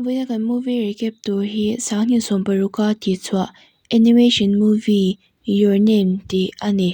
Vawiina kan movie recap tur hi sanghnih sawmparuka tih chhuah animation movie your name tih a ni.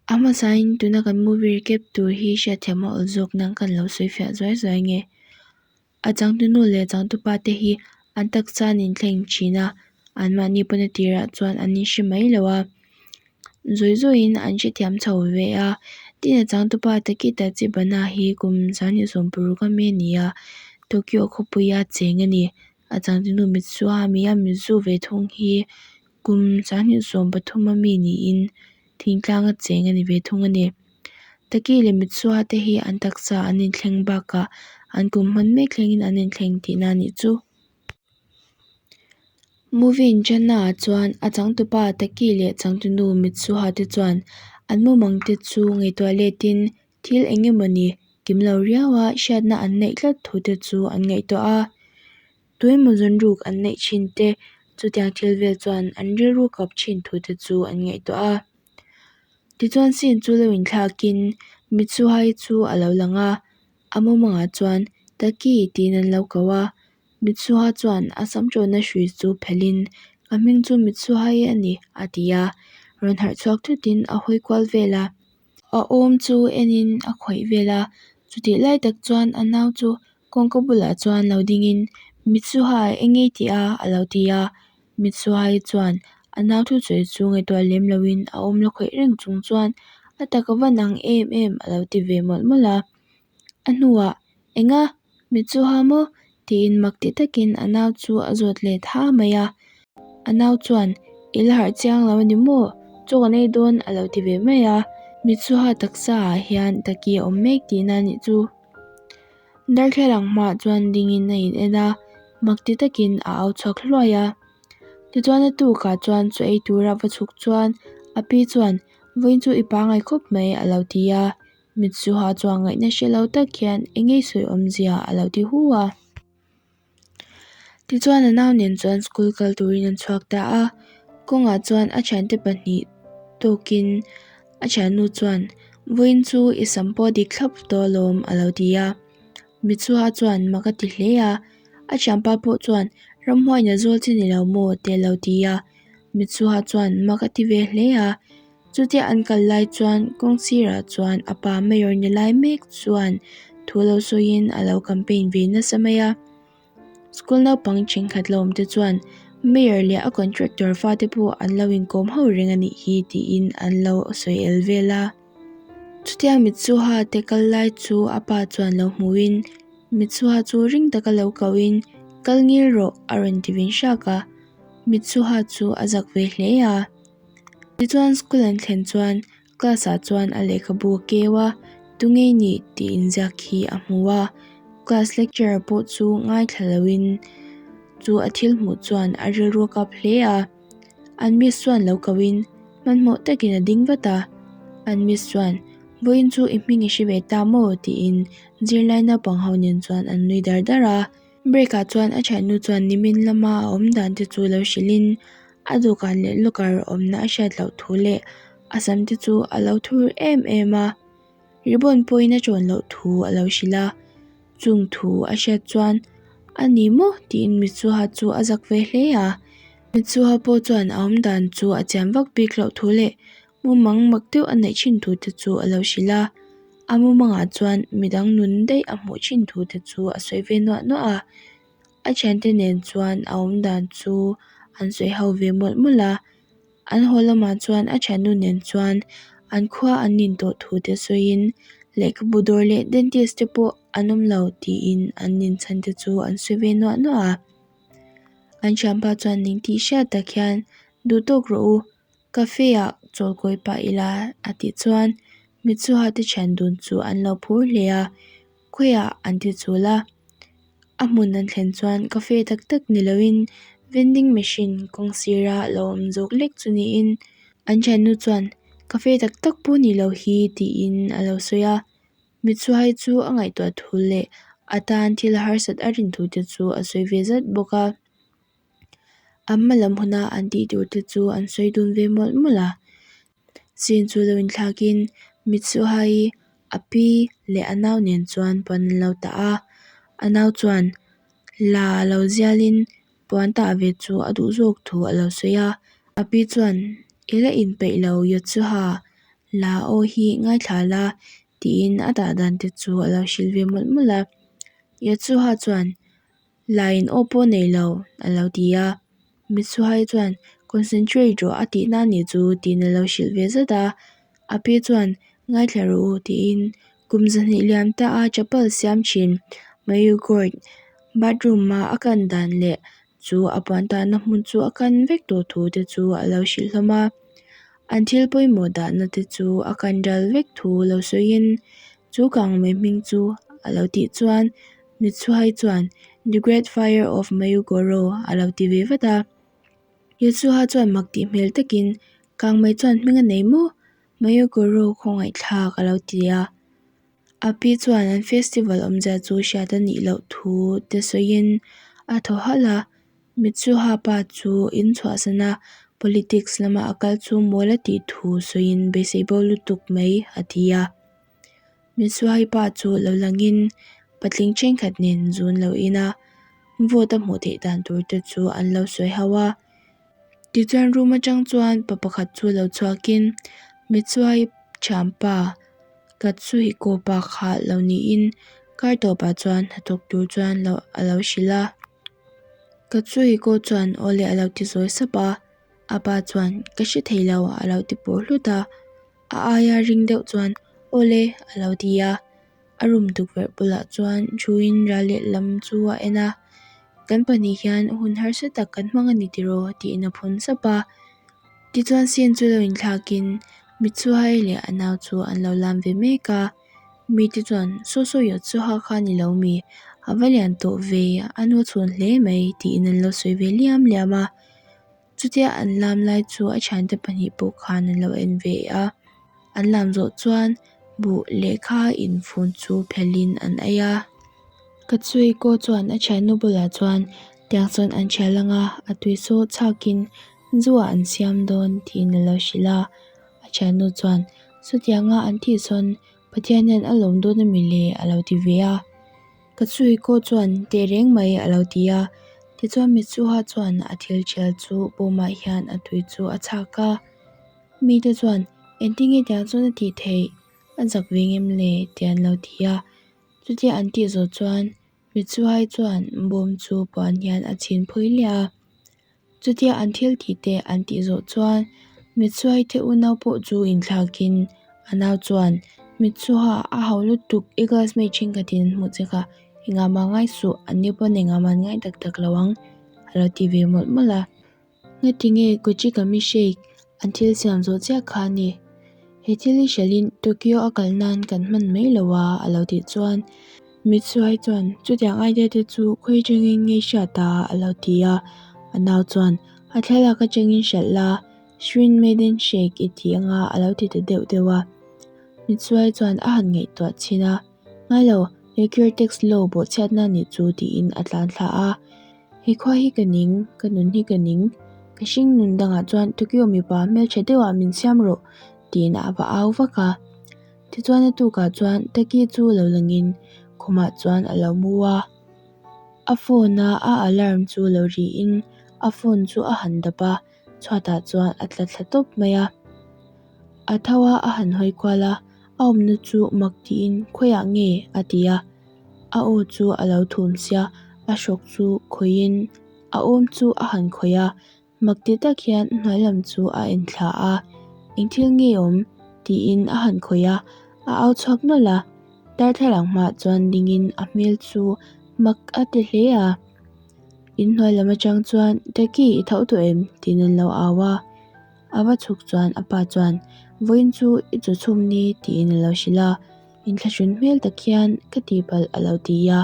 A hmasain tuna kan movie recap tur hi hriatthiam a awl zawk nan kan lo sawi fiah zuai zuai nge. A changtunu leh changtupa te hi an taksa an inthleng thin a, anmahni pawn a tirah chuan an inhre mai lo a, zawi zawiin an hrethiam chho ve a. Tin, a changtupa Takita Chibana hi kum sanghnih sawmparuk a mi a ni a, Tokyo khawpuia cheng a ni. A changtunu Mitsuha Miyamizu ve thung hi kum sanghnih 13 a mi niin thingtlanga cheng a ni ve thung a ni. Taki leh Mitsuha te hi an taksa an inthleng bakah an kum hman mek thlengin an inthleng tihna a nih chu. Movie inṭanna ah chuan a changtupa Taki leh changtunu Mitsuha te chuan an mumang te chu ngaihtuah letin thil eng emawni kim lo riaua hriatna an neih tlat thu te chu an ngaihtuah a. Tuemaw zawn ruk an neih thin te chutiang thil vel chuan an rilru kap thin thu te chu an ngaihtuah a. Tichuan scene chu lo inthlakin Mitsuhai chu a lo lang a, a mumangah chuan Taki tiin an lo ko a. Mitsuha chuan a sam ṭawhna hrui chu phelhin Ka hming chu Mitsuhai a ni a ti a, rawn harh chhuak thutin a hawi kual vel a. A awm chu enin a khawih vel a, chutih lai tak chuan a nau chu kawngka bulah chuan lo dingin Mitsuha eng nge i tih a? a lo ti a, Mitsuhai chuan a nau thusawi chu ngaihtuah lem loin a awm la khawih reng chung chuan a tak a van ang em em a lo ti ve mawlh mawlh a. A hnuah Enga? Mitsuha maw? tiin mak ti takin a nau chu a zawt let ha mai a. A nau chuan, I la harh chiang lo a ni maw? Chaw kan ei dawn a lo ti ve mai a. Mitsuha taksa ah hian Taki a awm mek tihna a nih chu. Darthlalang hmaah chuan dingin a in en a, mak ti takin a au chhuak hluai a. Tichuan a tukah chuan chaw ei tura va chhuk chuan a pi chuan, Vawiin chu i pangai khawp mai a lo ti a. Mitsuha chuan ngaihna hre lo tak hian eng nge sawi awmzia a lo ti hu a. Tichuan a nau nen chuan school kal turin an chhuak ta a, kawngah chuan a thiante pahnih tawkin a thiannu chuan vawiin chu i sam pawh a dik thlap tawh alawm a lo ti a. Mitsuha chuan mak a ti hle a, a thianpa pawh chuan ramhuaiin a zawl che ni lo maw te a lo ti a. Mitsuha chuan mak a ti ve hle a. Chutia an kal lai chuan kawng sirah chuan a pa mayor ni lai mek chuan thu lo sawiin a lo campaign ve nasa mai a. School naupang thenkhat la awm te chuan mayor leh a contractor fate pawh an lo inkawm ho reng a nih hi tiin an lo sawi el vel a. Chutia Mitsuha te kal lai chu a pa chuan lo hmuhin Mitsuha chu ring taka lo kohin kal ngil rawh a rawn ti vin hrak a. Mitsuha chu a zak ve hle a. Tichuan school an thlen chuan class ah chuan a lehkhabu a keu a, tunge i nih tih inziak hi a hmu a, class lecturer pawh chu ngaithla loin chu a thil hmuh chuan a rilru a kap hle a, an miss chuan lo ko in hmanhmawh takin a ding vat a, an miss chuan vawiin chu i hming i hre ve ta maw tiin zirlai naupang ho nen chuan an nui dar dar a. Break ah chuan a thiannu chuan nimin lama a awm dan te chu lo hrilh in a dawhkan leh locker awmna a hriat loh thu leh a sam te chu a lo thur em em a, ribbon pawhin a tawn loh thu a lo hrilh a, chung thu a hriat chuan a ni maw tiin Mitsuha chu a zak ve hle a, Mitsuha pawh chuan a awm dan chu a chian vak bik loh thu leh mumang mak deuh a neih thin thu te chu a lo hrilh a, a mumangah chuan midang nun daih a hmuh thin thu te chu a sawi ve nuah nuah a. A thiante nen chuan a awm dan chu an sawi ho ve mawlh mawlh a, an haw lamah chuan a thiannu nen chuan an khua an nin tawh thu te sawiin lehkhabu dawr leh dentist te pawh an awm lo tiin an nin chhan te chu an sawi ve nuah nuah a. An thianpa chuan ning tih hriat tak hian duh tawk rawh u, cafe ah chawl kawi pah ila a tih chuan Mitsuha te thian dun chu an lo phur hle a. Khawiah an ti chul a, a hmun an thlen chuan cafe tak tak ni loin vending machine kawng sira lo awm zawk lek chu niin an thiannu chuan cafe tak tak pawh ni lo hi tiin a lo sawi a, Mitsuhai chu a ngaihtuah thu leh a tan thil harsat a rin thu te chu a sawi ve zat bawk a. An hma lam huna an tih tur te chu an sawi dun ve mawlh mawlh a. Scene chu lo inthlakin Mitsuhai a pi leh a nau nen chuan puan an lo tah a, a nau chuan La lo zialin puan tah ve chu a duh zawk thu a lo sawi a. A pi chuan, I la inpeih lo Yotsuha, la aw hi ngaithla la tiin a dah dan te chu a lo hrilh ve mawlh mawlh a. Yotsuha chuan, La in aw pawh nei lo a lo ti a. Mitsuhai chuan, Concentrate rawh a tihna a nih chu tiin a lo hrilh ve zat a. A pi chuan, Ngaithla rawh u tiin kum zahnih liam ta a chapal siam thin Mayugord bathroom a a kan dan leh chu a puan tahna hmun chu a kan vek tawh thu te chu a lo hrilh hlawm a. An thil pawimawh dahna te chu a kan ral vek thu lo sawiin chu kangmei hming chu a lo tih chuan Mitsuhai chuan The Great Fire of Mayugoro a lo ti ve vat a. Yatsuha chuan mak tih hmel takin kangmei chuan hming a nei maw? Mayugoro khawngaihthlak a lo ti a. A pi chuan an festival awmzia chu hriat a nih loh thu te sawiin a thaw halh a. Mitsuha pa chu in chhuahsan a, politics lama a kal chu mawl a tih thu sawiin beisei bo lutuk mai a ti a. Mitsuhai pa chu lo langin patling thenkhat nen zun lo in a, vote a hmuh theih dan tur te chu an lo sawi ho a. Tichuan room atang chuan pa pakhat chu lo chhuakin Mitsuhai thianpa Katsuhiko pa kha lo niin kar tawpah chuan hnathawk tur chuan lo a lo hrilh a. Katsuhiko chuan awle a lo ti zawi sap a, a pa chuan ka hre thei lo a lo ti pawh hlut a. A aia ring deuh chuan awle a lo ti a, a room tukverh bulah chuan thuin ral lehlam chu a en a, Kan pahnih hian hun harsa tak kan hmang a ni tiraw? tiin a phun sap a. Tichuan scene chu lo inthlakin Mitsuhai leh a nau chu an lo lam ve mek a, mite chuan Saw saw Yotsuha kha ni lo mi? A va lian tawh ve, a nu chhun hle mai tiin an lo sawi ve liam liam a. Chutia an lam lai chu a thiante pahnih pawh khan an lo en ve a, an lam zawh chuan buh lehkha infun chu phelhin an ei a. Katsuhiko chuan a thiannu bulah chuan tiang chuan an thial ang a, a tui saw chhakin zu ah an siam dawn tiin a lo hrilh a. A thiannu chuan chutianga an tih sawn Pathian hian a lawm dawn a mi le a lo ti ve a. Katsuhiko chuan teh reng mai a lo ti a, tichuan Mitsuha chuan a thil thial chu bawmah hian a tui chu a chhak a. Mite chuan engtin nge tiang chuan a tih theih? A zak ve ngem le? tih an lo ti a. Chutia an tih zawh chuan Mitsuhai chuan bawm chu puan hian a chhin phui leh a. Chutia an thil tih te an tih zawh chuan Mitsuhai te unau pawh chu inthlakin a nau chuan Mitsuha a hau lutuk i classmate thenkhatin an hmuh che kha engah mah ngai suh an ni pawn engah mah an ngai tak tak lo ang a lo ti ve mawlh mawlh a. Ngatinge Kochikami Shake an thil siam zawh chiah kha a ni. He thil hi hrelhin Tokyo a kal nan kan hman mai lo a a lo tih chuan Mitsuhai chuan chutiang idea te chu khawi atangin nge hriat a a lo ti a. A nau chuan a thlalak atangin hralh la, Shrine Maiden Shake i ti anga a lo ti ta deuh deuh a. Mitsuhai chuan a han ngaihtuah chhin a, Ngai lo, Liquor Tax Law bawhchhiatna nih chu tiin a tlan thla a. He khua hi ka ning, ka nun hi ka ning. Ka hring nun dangah chuan Tokyo mipa hmeltha deuhah min siam rawh tiin a va au vak a. Tichuan a tukah chuan Taki chu lo langin khumah chuan a lo mu a. A phone a a alarm chu lo riin a phone chu a han dap a, chhuatah chuan a tla thla tawp mai a. A tho a a han hawi kual a, a awmna chu mak tiin khawiah nge a ti a. A aw chu a lo thum sia, a hrawk chu khawihin a awm chu a han khawih a, mak ti tak hian hnuai lam chu a en thla a, Eng thil nge awm? tiin a han khawih a, a au chhuak nawlh a, darthlalang hmaah chuan dingin a hmel chu mak a ti hle a. Inhnuai lam atang chuan, Taki i tho tawh em? tiin an lo au a. A va chhuk chuan a pa chuan, Vawiin chu i chaw chhum ni tiin a lo hrilh a, inthlahrun hmel tak hian ka tihpalh a lo ti a.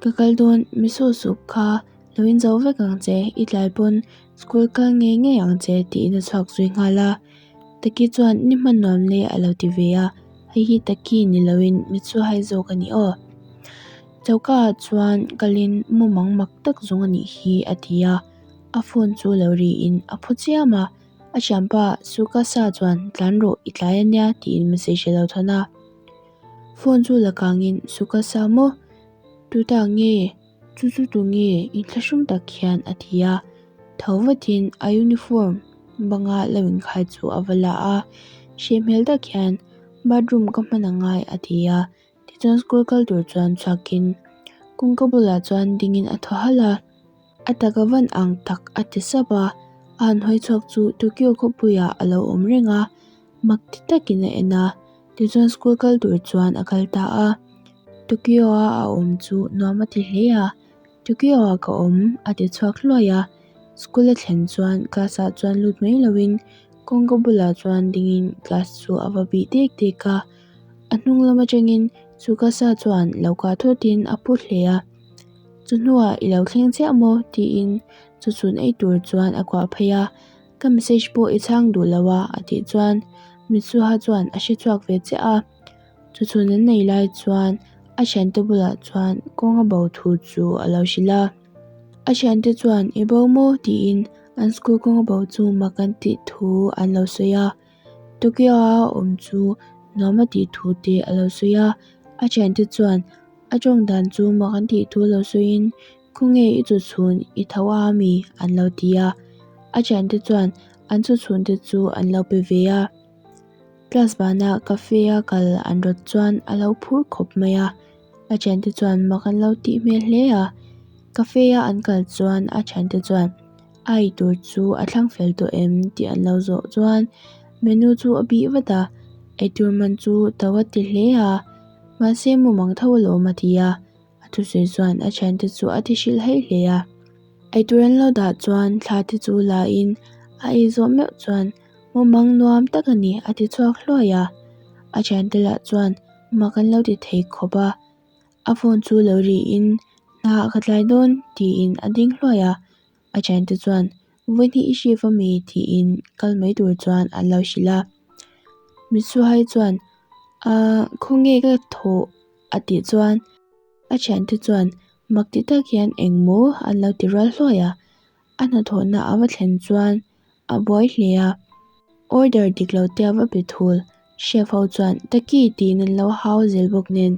Ka kal dawn, miso soup kha lo in zo vek ang che, i tlai pawn school kal ngei ngei ang che tiin a chhuak zui nghal a. Taki chuan ni hman nuam le a lo ti ve a, hei hi Taki ni loin mitsuhai zawk a ni aw. Choka ah chuan kalin mumang mak tak zawng a nih hi a ti a. A phone chu lo riin a phu chiam a, a thianpa Sukasa chuan tlan rawh i tlai a nia tiin message a lo thawn a. Phone chu la kangin Sukasa maw? Tuta nge? Chu chu tunge? Inthlahrung tak hian a ti a. Tho vatin a uniform banga lo inkhai chu a va la a. Hreh hmel tak hian bathroom ka hman a ngai a ti a. Tichuan school kal tur chuan chhuakin kawngka bulah chuan dingin a thaw halh a. A tak a van ang tak a ti sap a. A han hawi chhuak chu Tokyo khawpuiah a lo awm reng a. Mak ti takin a en a. Tichuan school kal tur chuan a kal ta a. Tokyo a a awm chu nuam a ti hle a. Tokyo ah ka awm a ti chhuak hluai a. School a thlen chuan class ah chuan lut mai loin kawngka bulah chuan dingin class chu a va bih dek dek a. A hnung lam atangin Tsukasa chuan lo kah thawtin a phu hle a. Chu hnuah i lo thleng chiah maw? tiin chu chhun ei tur chuan a kuah phei a. Ka message pawh i chhang duh lo a a tih chuan Mitsuha chuan a hre chhuak ve chiah a. Chu chhun an nei lai chuan a thiante bulah chuan kawng a bo thu chu a lo hrilh a. A thiante chuan i bo maw tiin an school kawng a bo chu mak an tih thu an lo sawi a. Tokyo a awm chu nuam a tih thu te a lo sawi a. A thiante chuan a tawng dan chu mak an tih thu lo sawiin Khawnge i chu chhun i tho a ami? an lo ti a. A thiante chuan an chu chhun te chu an lo pe ve a. Class banah cafe a kal an rawt chuan a lo phur khawp mai a. A thiante chuan mak an lo tih hmel hle a. Cafe a an kal chuan a thiante chuan a ei tur chu a thlang fel tawh em tih an lo zawh chuan menu chu a bih vat a. Eitur man chu to a ti hle a. Mahse mumang tho alawm a ti a. A thusawi chuan a thiante chu a ti hrilh heih hle a. Eitur an lo dah chuan thla te chu la in a ei zawh meuh chuan mumang nuam tak a ni a ti chhuak hluai a. A thiante lah chuan mak an lo ti thei khawp a. A phone chu lo ri in hna ka tlai dawn tiin a ding hluai a. A thiante chuan Vawihnih i hriat a mi tiin kal mai tur chuan an lo hrilh a. Mitsuhai chuan Ahh khawnge ka thawh a tih chuan a thiante chuan mak ti tak hian engmaw an lo ti rual hluai a. A hnathawhna a va thlen chuan a buai hle a. Order dik lo te a va pe thul. Chef ho chuan Taki tiin an lo hau zel bawk nen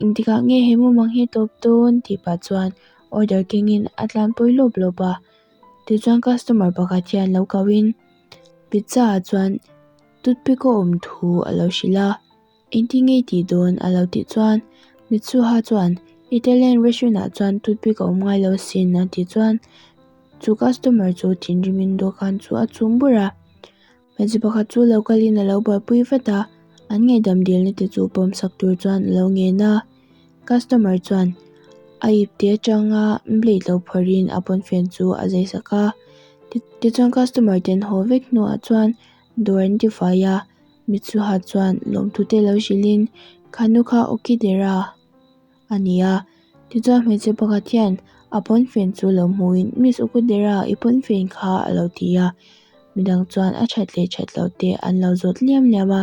engtikah nge he mumang hi tawp dawn tih pah chuan order kengin a tlanpui lawp lawp a. Tichuan customer pakhat hian lo kau in pizza ah chuan toothpick a awm thu a lo hrilh a. Engtin nge i tih dawn a lo tih chuan Mitsuha chuan Italian restaurant ah chuan toothpick a awm ngai lo asin a tih chuan chu customer chu thinrimin dawhkan chu a chum bur a. Hmeichhe pakhat chu lo kalin a lo buaipui vat a, an ngaihdam dilna te chu pawmsak tur chuan a lo ngen a. Customer chuan a ipte atanga blade lo phawrhin a pawnfen chu a zai sak a. Tichuan customer te an haw vek hnuah chuan dawr an tifai a, Mitsuha chuan lawmthu te lo hrilhin Khanu kha Okidera a ni a. Tichuan hmeichhe pakhat hian a pawnfen chu lo hmuhin Miss Okidera i pawnfen kha a lo ti a. Midang chuan a that leh that loh te an lo zawt liam liam a.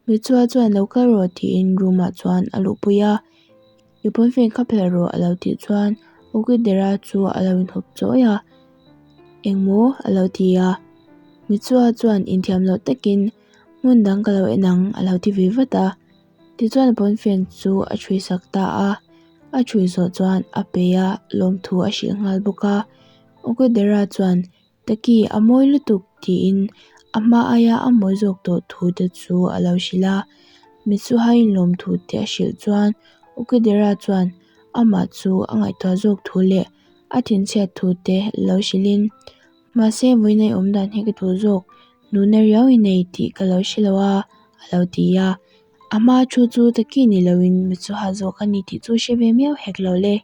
Mitsuha chuan lo kal rawh tiin room ah chuan a luhpui a. I pawnfen kha phelh rawh a lo tih chuan Okidera chu a lo inhawp chawi a. Engmaw a lo ti a. Mitsuha chuan inthiam loh takin hmun dang ka lo en ang a lo ti ve vat a. Tichuan a pawnfen chu a chhui sak ta a. A chhui zawh chuan a pei a, lawmthu a hrilh nghal bawk a. Okidera chuan Taki a mawi lutuk tiin a hma aia a mawi zawk tawh thu te chu a lo hrilh a. Mitsuhaiin lawmthu te a hrilh chuan Ukidera chuan amah chu a ngaihtuah zawk thu leh a thinchhiat thu te lo hrilhin mahse vawiin a awm dan hi ka duh zawk nuna riau i nei tih ka lo hre lo a a lo ti a. A hma thu chu Taki ni loin Mitsuha zawk a ni tih chu hre ve miau hek lo le.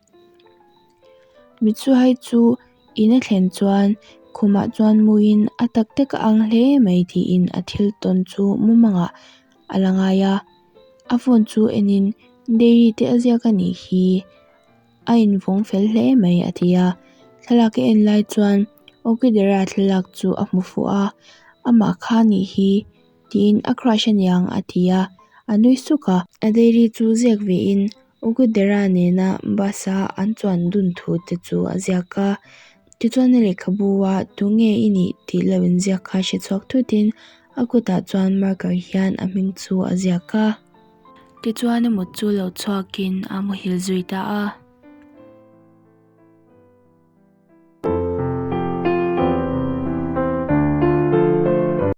Mitsuhai chu In a thlen chuan khumah chuan muin a tak tak a ang hle mai tiin a thil tawn chu mumangah a la ngai a. A phone chu enin diary te a ziak a nih hi a invawng fel hle mai a ti a. Thlalak a en lai chuan Okidera thlalak chu a hmu fuh a, amah kha nih hi tiin a crush aniang a ti a, a nui suk a. A diary chu ziak vein Okudera nena bus a an chuan dun thu te chu a ziak a, tichuan a lehkhabu a tunge i nih tih lo inziak kha hre chhuak thutin a kutah chuan marker hian a hming chu a ziak a. Tichuan a mut chu lo chhuakin a muhil zui ta a.